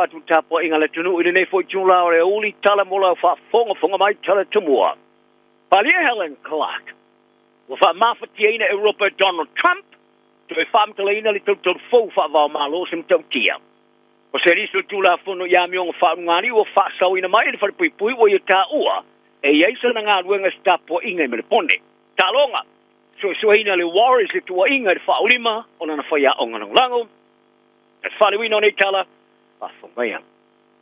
fatu tapo inga le tunu i lenei foi tula o le uli tala mola fa fonga fonga mai tala tumua. Palia Helen Clark. Ua fa mafatia ina Europa Donald Trump. Toe whaamtalaina le tautau fou whaavao malo se mtautia. O se riso tula fono ia mionga whaungani ua whaasauina mai le wharepuipui ua ia tā ua e iai sana ngā luenga se tapo inga i melepone. Talonga, suesueina le Warriors le tua inga le whaulima o nana whaia o nganangulango. E whalewina o nei tala, whafongaia.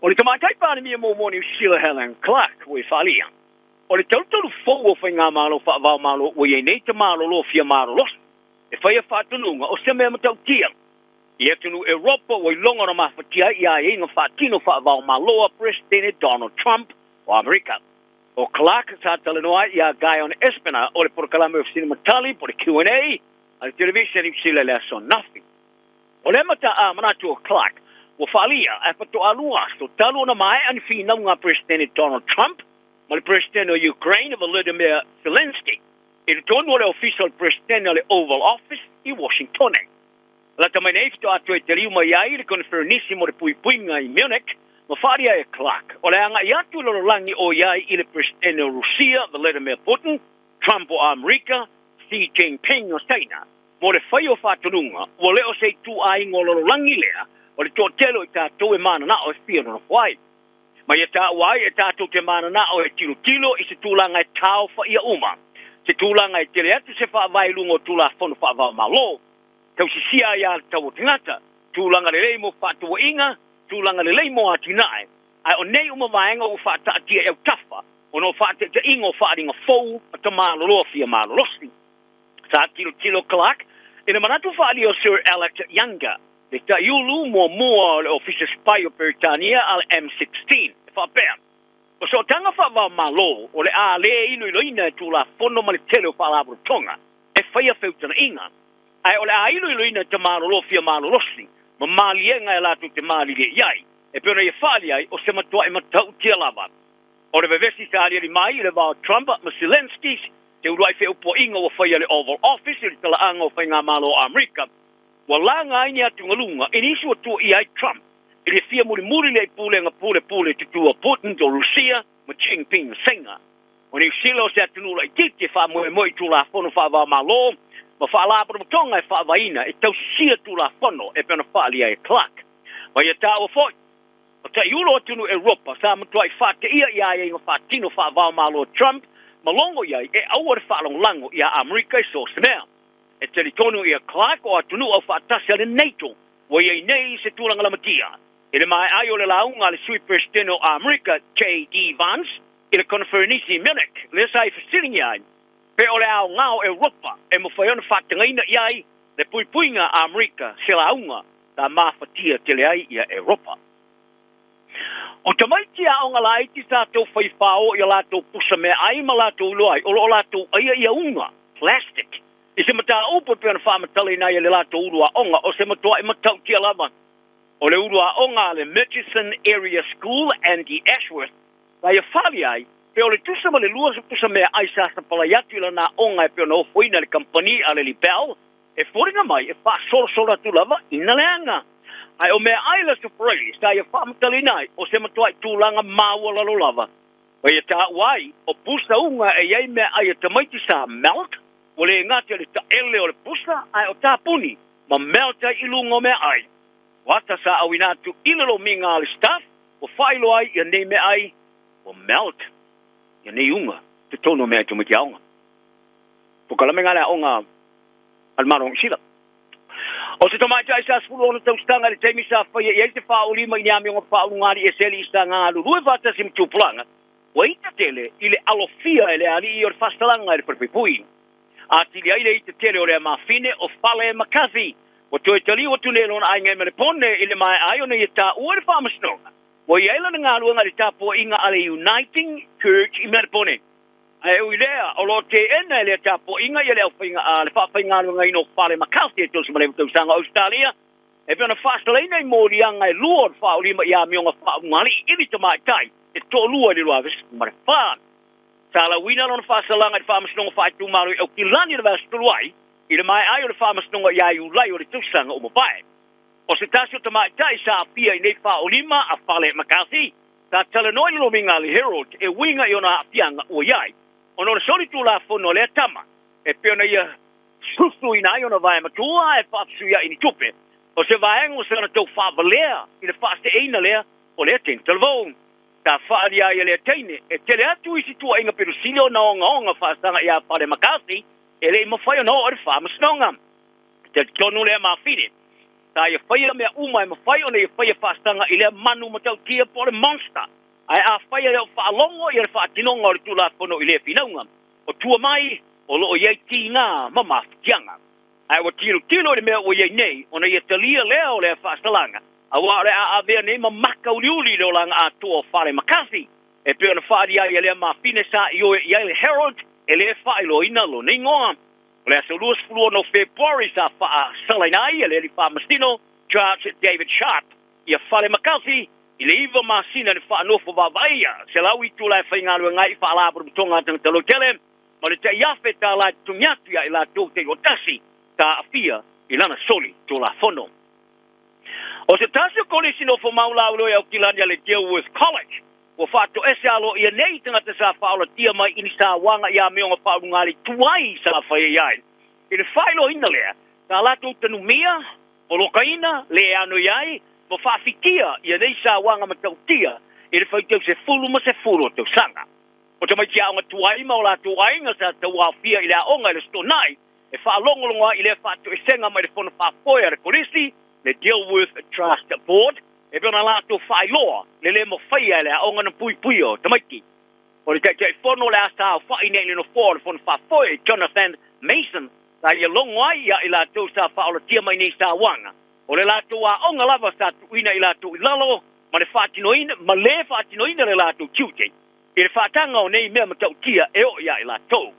O le tamaitai pāne mō mōni Sheila Helen Clark ua i whalia. O le tautolu fou o whai ngā malo whaavao malo ua iei nei te malo lo fia malo losi. E whaia whaatununga o se mea matautia. I atunu Europa ua ilonga na mafatia i a inga whaatino whaavao maloa President Donald Trump o Amerika. O Clark sa talanoa ia Guyon Espiner o le porokalame o Cinematali po le Q&A a le television i sila le aso nafi. O le mata a manatu o Clark ua whaalia e pato alua aso talu ona mae ani whinaunga President Donald Trump ma le President o Ukraine Volodymyr Zelensky. I le tonu o le official President o le Oval Office i Washington. La tamai nei fito atu e te liu mai ai le konferenisi mo le puipuinga i Munich, ma wharia e Clark. O le anga i atu lolo langi o iai i le President o Rusia, Vladimir Putin, Trump o Amerika, Xi Jinping o China. Mo le whai o whātununga, ua leo se tu ai ngō lolo langi lea, o le tōtelo i tātou e mana nao e whia nona whai. Mai e tā uai e tātou te mana nao e tilo tilo i se tūlanga e tau wha ia uma. Se tūlanga e tele atu se whaavai lungo tūla fono whaavao malo. Tau sisia ia tau o tangata, tūlanga le lei mo whaatua inga, tūlanga le lei mo atinae. Ai o nei uma vaenga o whaataatia e au tafa, o no whaatete ingo whaaringa fou, a ta maloloa fia malolosi. Sa tilo tilo Clark, ina manatu whaali o Sir Alex Younger, le taiulu mua mua o le Office Spy o Peritania al M16, e whaapea. O so tanga whaavao malo, o le a le ilo ilo ina e tūla fono ma le tele o whaalaborotonga, e whaia feutana inga. Ai o le a ilo ilo ina te malolo fia malolosi, ma malienga e lātou te malile iai, e pena i whaali ai o se matua e matau tia lava. O le vevesi sa aliali mai i le vao Trump ma Zelensky, te uruai wheupo inga o whaia le Oval Office i le talaanga o whai ngā malo o Amerika. Ua langa ai ni atu ngalunga, e nisi ua tua i ai Trump, i le fia muri muri le pule nga pule pule te tua Putin o Rusia ma Jinping Singa. O ni sila o se atunula i titi e wha moe moe tū la fono wha vā malo, ma wha alapara matonga e wha vaina e tausisia tū la fono e pena whaalia e Clark. Ma ia tā ua foi, o te iulo atunu Europa sa matua i wha te ia ia ia inga wha tino wha vā malo Trump, malongo ia e aua re whaalongolango ia Amerika i so se mea. E te tonu ia Clark o atunu au whaatasi ale NATO, wa ia nei se tūlanga lamatia. E le mai ai o le launga le sui President o Amerika, J.D. Vance, i le konferenisi i Munich, le sa i fasilingi ai, pe o le ao ngao Europa, e mo whaiona whaatangaina iai, le puipuinga Amerika se launga, ta mafatia tele ai ia Europa. O tamaiti a o ngā laiti tātou whaiwhao i a lātou pusa mea ai ma lātou uloai, o lo o lātou aia ia unga, plastic. I se mataa upo pe ana whaamatale nai le lātou urua onga, o se matua e matautia lava. O le urua onga le Murchison Area School, Andy Ashworth, la ia whali ai, pe o le tusa ma le lua se pusa mea ai sa sa palai atu i la nā onga e pe ona ofoina le kampani a le Libel, e foringa mai e whaasorosola atu lava ina leanga. Ai o mea ai la suprei, sa ia whaamatale nai, o se matua i tūlanga māua lalo lava. O ia tā uai, o pusa unga e iai mea ai e tamaiti sa melt, o le ngati le taele o le pusa, ai o tāpuni, ma melt ai ilunga o mea ai. Wata sa awina atu ilalo minga le staff, o whailo ai ia nei mea ai, o melt, ia nei unga, te tono mea i tumiti aonga. Pokalame ngā le aonga al marong sila. O se tamaitai sa sefulu ona tausitaga i le taimi sa faia i ai te faaulima i ni amioga faaulugāli e seli i sa galulue faatasi ma tupulaga, ua ita tele i le alofia e le alii o le faasalaga i le falepuipui. Atili ai le ita tele o le mafine o fale McCarthy, ua toe taliu atu nei lona aiga i Malepone i le maea ai ona ia taua le faamasinoga. Ua i ai lana galuega i le tapuaiga a le Uniting Church i Malepone. Ae ui lea, o lo te ena e lea tapuaiga ia le aufaiga a le faafaigaluegaina o fale McCarthy e 39 tausaga o Australia, e pei ona faasalaina i moliaga e lua o le faaulima i amioga faaugali'i i le tamaitai e to'alua i le 2014. Sa lauina lona faasalaga i le faamasinoga faaitumalo i Aukilani le vaiaso tolu ai, i le maea ai o le faamasinoga iā Iulai o le tausaga o mavae. O se tasi o tamaitai sa aafia i nei faaulima a Fale McCarthy, sa talanoa i le lomiga a le Herald e uiga i ona aafiaga ua i ai ona o le solitulafono a lea tama e pei ona ia susuina ai ona vae matua ae faafesuiai ni tupe. O se vaega o sana tau faavalea i le faaseeina lea o lea teine talavou. Sa faalia ai e lea teine e tele atu isi tuuaiga pelosili ona ogaoga faasaga ia Fale McCarthy e le i mafai ona oo i le faamasinoga. E talitonu lea mafine sa ia faia mea uma e mafai ona ia faia faasaga i lea manu matautia po o le monster. Ae afai e le o faalogo ia le faatinoga o le Tulafono i lea finauga, o tua mai o loo i ai tiga ma mafatiaga. Ae ua tilotilo i le mea ua i ai nei ona ia talia lea o lea faasalaga, auā o le a avea nei ma maka uliuli i le olaga atoa o Fale McCarthy e pei ona faaali ai e lea mafine sa ioe i ai le Herald e lē faailoaina lona igoa. O le aso 26 o Fepuari sa faasalaina ai e le alii faamasino Judge David Sharp ia Fale McCarthy i le 9 masina i le faanofo vaavaaia 100 itula e faigaluega ai i faalapotopotoga a tagata lautele ma le tai $1,000 e totogi atu ia i latou taitoatasi sa aafia i lana soli tulafono. O se tasi o kolisi nofo mau laulua i Aukilani a le Dilworth College ua faatoese aloaia nei tagata sa faaolatia mai i ni sauaga i amioga faaulugali tuai sa faia ai. I le faailoaina lea, sa latou tanumia, polokaina, le ano i ai, ma faafitia ia nei sauaga matautia i le faitau 10 ma 10 o tausaga. O tamaiti aoga tuai ma o latou aiga sa tauaofia i le aoga i le Aso Toonai e faalogologo ai i lea faatoesega mai le fono faafoe a le kolisi, le Dilworth Trust Board, e pei ona latou faailoa le lē mafaia e le aoga na puipuia o tamaiti. O le taitaifono o le a saofa'i nei i le nofoa o le fono faafoe, Jonathan Mason, sa ia logo ai ia i latou sa faaolatia mai nei sauaga. O le latou aoga lava sa tuuina i latou i lalo ma le faatinoina ma lē faatinoina le latou tiute i le faataga o nei mea matautia e oo ia i latou.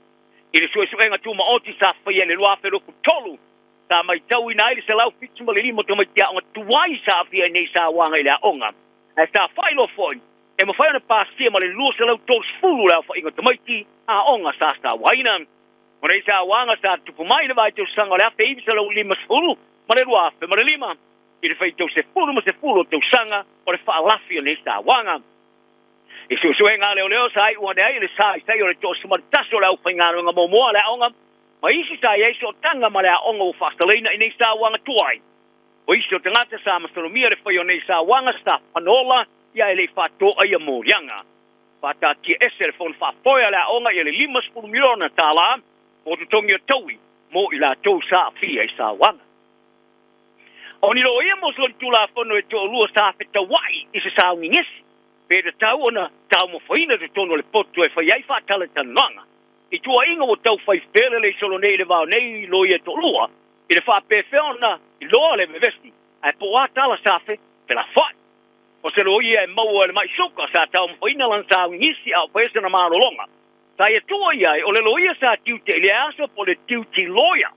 I le suesuega tumaoti sa faia i le 2023, sa matauina ai le 175 tamaiti aoga tuai sa aafia i nei sauaga i le aoga. Ae sa faailoa foi e mafai ona pasia ma le 230 le aofaiga o tamaiti aoga sa sauaina. O nei sauaga sa tupu mai i le vaitausaga o le 1950 ma le 2005 i le faitau 10 ma 10 o tausaga o le faalafi o nei sauaga. I suesuega a leoleo sa iu ane ai le saisai o le 11 o le aufaigaluega muamua a le aoga ma isi sa i ai sootaga ma le aoga ua faasalaina i nei sauaga tuai. O isi o tagata sa masalomia le fai o nei sauaga sa panola ia e le i faatoa ia moliaga. Faataatiaese e le fono faafoe a le aoga ia le $50 miliona mo totogi o taui mo i latou sa aafia i sauaga. O ni loia mo solitulafono e toalua sa fetauai i se saugigesi, pe tatau ona taumafaina totonu o le potu e fai ai faatalatalanoaga. I tuuaiga ua tau fai felelei solo nei i le vao nei loia e toalua, i le faapefea ona iloa le vevesi, ae po o a tala sa felafoai. O se loia e maua e le mai suka sa taumafaina lana saugigisi a o faia sana malologa. Sa ia tuua i ai o le loia sa tiute i le aso po o le duty lawyer.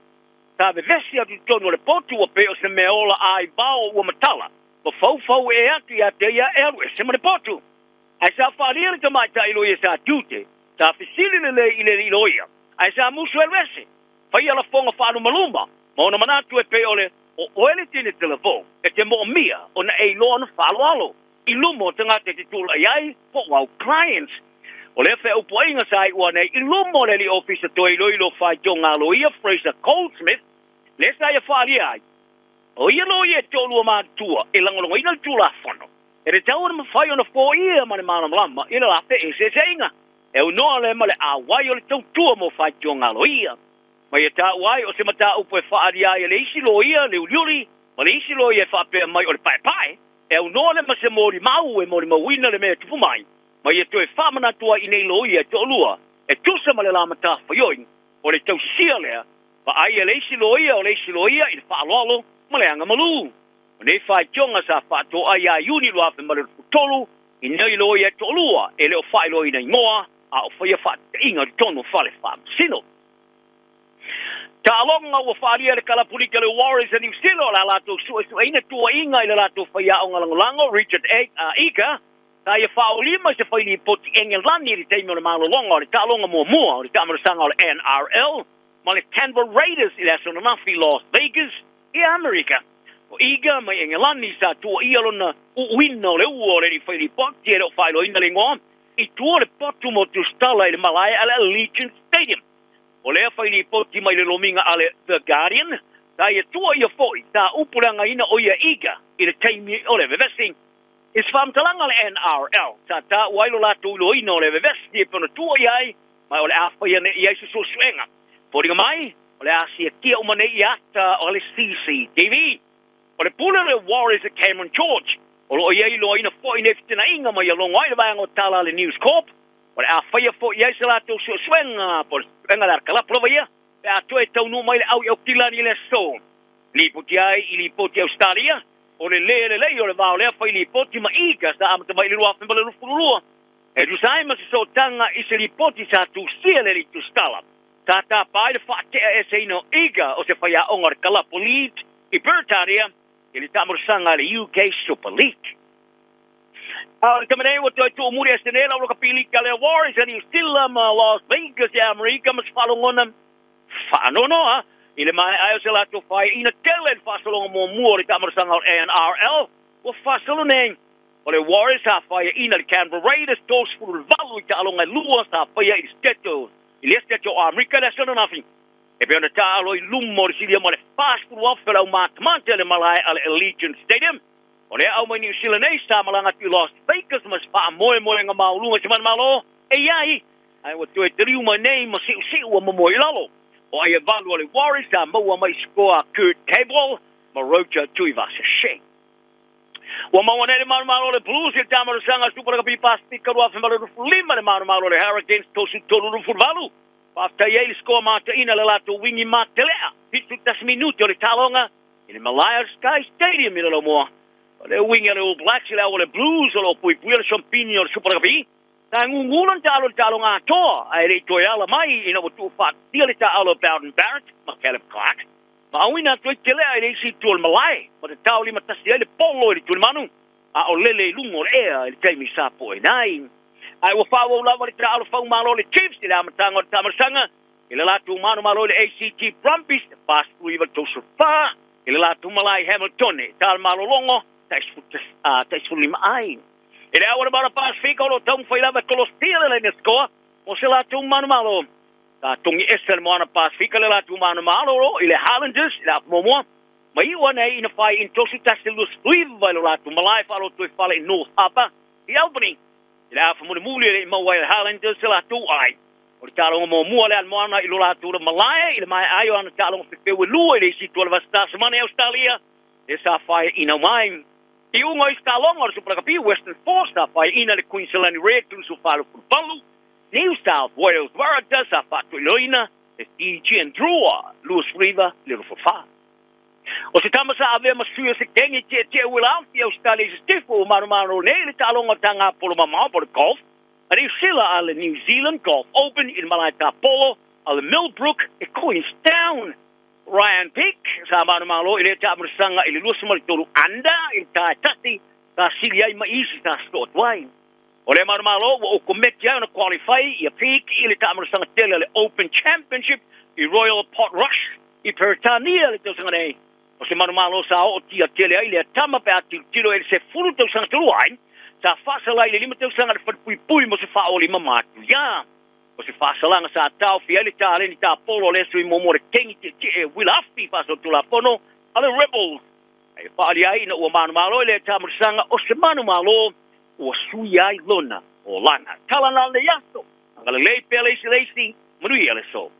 Sa vevesi atu i totonu o le potu ua pei o se mea ola a i vao ua matala, ma faufau ee atu ia te ia e alu ese ma le potu. Ae sa faaalia le tamaitai loia sa tiute, sa fesili lelei i le alii loia, ae sa musu e alu ese, faia lafoga faalumaluma, ma ona manatu e pei o le, O oe le teine talavou, e te moomia ona e iloa ona faaaloalo i luma o tagata e te tulai ai po o au clients. O lea feaupuaiga sa iu ane ai i luma o le alii ofisa toe iloilo faitioga a loia Fraser Goldsmith, lea sa ia faaalia ai, o ia loia e toalua matutua e lagolagoina le Tulafono, e tatau ona mafai ona foia ma le malamalama i le la feeseeseaiga e aunoa lea ma le auai o le tautua mo faitioga aloaia. Ma ia taua ai o se mataupu e faaalia ai e le isi loia le uliuli ma le isi loia e faapea mai o le paepae, e aunoa lea ma se molimau e molimauina le mea e tupu mai, ma ia toe faamanatu ai i nei loia e toalua e tusa ma le la matafaioi o le tausisia lea vaai e le isi loia o le isi loia i le faaaloalo ma le agamalu. O nei faitioga sa faatoa ia Iuni 2023 i nei loia e toalua e le o faailoaina igoa a o faia faatetaiga i totonu o fale faamasino. Taaloga ua faaalia e le kalapulita le Warriors a Niu Sila o le a latou suesueina tuuaiga i le latou faiaoga lagolago Richard Egar sa ia faaolima i se fai lipoti Engelani i le taimi o le malologa o le taaloga muamua o le taamilosaga o le NRL ma le Canberra Raiders i le aso ananafi i Las Vegas i Amerika. O Iga mai Engelani sa tua ia lona uuina o le ua o le whairipoti e leo whailoina le ngoa i tua le potu mo tustala i le malae a le Allegiant Stadium. O lea whairipoti mai le lominga a le The Guardian, sa ia tua ia foi sa upulanga ina o ia Iga i le taimi o le vevesi. I se whamtalanga le NRL, sa tā uailo lātou iloina o le vevesi e pona tua iai, mai o le awhaia ne iai sususuenga. Fōringa mai, o le asia kia umane i ata o le CCTV. O le pule le Warriors e Cameron George. O lo iai loa ina foi ne fitina inga mai alongo ai le vaenga o tala le News Corp. O le awhaia foi iai se lātou susuenga, po le suenga le arkalapu lava ia, pe atoe e taunu mai le au i au kilani le so. Lipoti ai i lipoti Australia, o le le lei o le vao lea fai lipoti ma iga sa amata mai le lua awhimba le lufululua. E tusai ma se sootanga i se lipoti sa tusia le li tustala. Sa tā pai le whaatea e se ino iga o se whaia onga le kalapo Leeds i Bertaria i le tamurusanga le UK Super League. A o le tamanei ua toi tuu muri e senela o lo kapilika le Warriors a New Zealand ma Las Vegas i Amerika ma se whalongona whaanonoa i le mai ai o se lato whai ina tele le whasolonga mua mua o le tamurusanga o NRL ua whasolo nei. O le Warriors sa whaia ina le Canberra Raiders tōsfuru valu i ta alonga lua sa whaia i le steto i le steto o Amerika le asona nafi. E pe ona tālo i lumo o le silia mo le whasfuru awhela o mātamante le malae a le Allegiant Stadium. O le au mai New Zealand nei sa malanga tu Las Vegas mas wha moe moe ngā maulunga se mana malo. E iai, ai ua toe te riu mai nei ma siu siu a momo i lalo. O ai e valu o le Warriors sa maua mai skoa Kurt Cable ma Roger Tuivasa-Sheck. Ua maua nei le maru le Blues i le tamarusanga Super Rugby Pasifika 2025 le maru le Hurricanes tosu tolu rufu valu. Whaftai ai le skoa mātaina le latou wingi mātelea. 71 minuti o le talonga i le Malaya Sky Stadium i le Lamoa. O le wingi a le All Blacks i le au o le Blues o lo puipui o le Champini o le Super Rugby. Ta ngungula ta alo le talonga atoa a e le toe ala mai ina ua tuufaatasia le taalo Bowden Barrett ma Caleb Clark. Ma auina atu ai telea i le isi itu o le malae ma te taulima tasi ai le polo i le tulimanu a o lele i luga o le ea i le taimi sa po'e ai. Ae ua faaauau lava le taalo faumalo le Chiefs i le amataga o le taamalasaga i le latou manumalo i le ACT Brumbies 49-34 i le latou malae i Hamilton e talemalologo taisefululima ai. I le au o le Maota Pasifika o lo taumafai lava e kolosia le laina scoa mo se latou manumalo. Sa togi ese le Moana Pasifika le latou manumalo i le Highlanders i le afumomoa. Ma iu ana ai ina fai in tosu tasi 29 i lo latou malae faaloto e fale i North Harbour i Albany. I le afamulimuli e le i maua ai le Highlanders se latou ai. O le taaloga muamua le ale moana i lo latou le malae i le mae ai o ana taaloga fefeu e lua i le isi tua le vasita samana i Australia e sa fai ina mai. I unga i staloga o le Super Rugby Western Force sa fai ina le Queensland Red 24-18. New South Wales Waratahs sa faatuiloina le Fijian Drua 29-24. O se tama sa avea ma sui o se kenge tia tia ua i Australia i se stifo o marumaro nei le taaloga taga polo mamao po le golf. A New Sila a le New Zealand Golf Open i le malae tapolo a le Millbrook e Queenstown. Ryan Peak sa manumalo i le taamalasaga i le 23 under i le taetasi sa sili ai ma isi sa so'o ai. O le manumalo ua ou kometi ai ona qualify ia Peak i le taamalasaga tele le Open Championship i Royal Portrush i Peretania le tausaga nei. O se manumalo sa oo tia tele ai le atama pe a tilotilo e le 10 tausaga talu ai sa faasalai le 5 tausaga le falepuipui mo se faaolima matuiā. O se faasalaga sa taofi ai le taleni tapolo le sui muamua le kegi tietie Wila Afi faasolotulafono a le Rebels. Ai faali ai ina ua manumalo i le taamalasaga o se manumalo ua sui ai lona olaga. Tala na le aso. Agalelei pea le isi le isi, manuia le so.